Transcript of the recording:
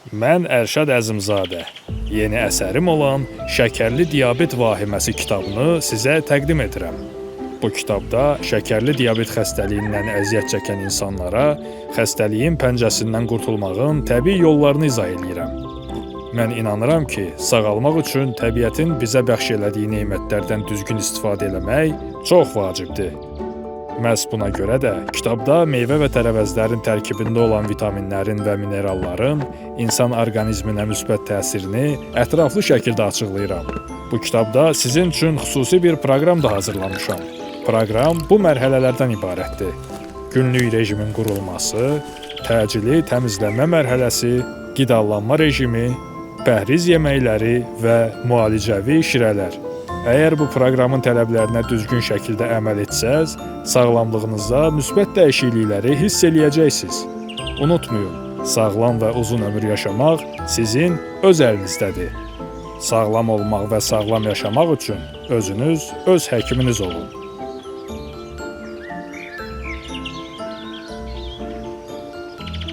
Mən Ərşad Əzimzadə. Yeni əsərim olan Şəkərli diabet vahiməsi kitabını sizə təqdim edirəm. Bu kitabda şəkərli diabet xəstəliyindən əziyyət çəkən insanlara xəstəliyin pəncəsindən qurtulmağın təbii yollarını izah eləyirəm. Mən inanıram ki, sağalmaq üçün təbiətin bizə bəxş elədiyi nemətlərdən düzgün istifadə eləmək çox vacibdir. Məhz buna görə də kitabda meyvə və tərəvəzlərin tərkibində olan vitaminlərin və mineralların insan orqanizminə müsbət təsirini ətraflı şəkildə açıqlayıram. Bu kitabda sizin üçün xüsusi bir proqram da hazırlamışam. Proqram bu mərhələlərdən ibarətdir. Günlük rejimin qurulması, təcili təmizlənmə mərhələsi, qidalanma rejimi, pəhriz yeməkləri və müalicəvi şirələr. Əgər bu proqramın tələblərinə düzgün şəkildə əməl etsəz, sağlamlığınızda müsbət dəyişiklikləri hiss eləyəcəksiniz. Unutmayın, sağlam və uzun ömür yaşamaq sizin öz əlinizdədir. Sağlam olmaq və sağlam yaşamaq üçün özünüz öz həkiminiz olun.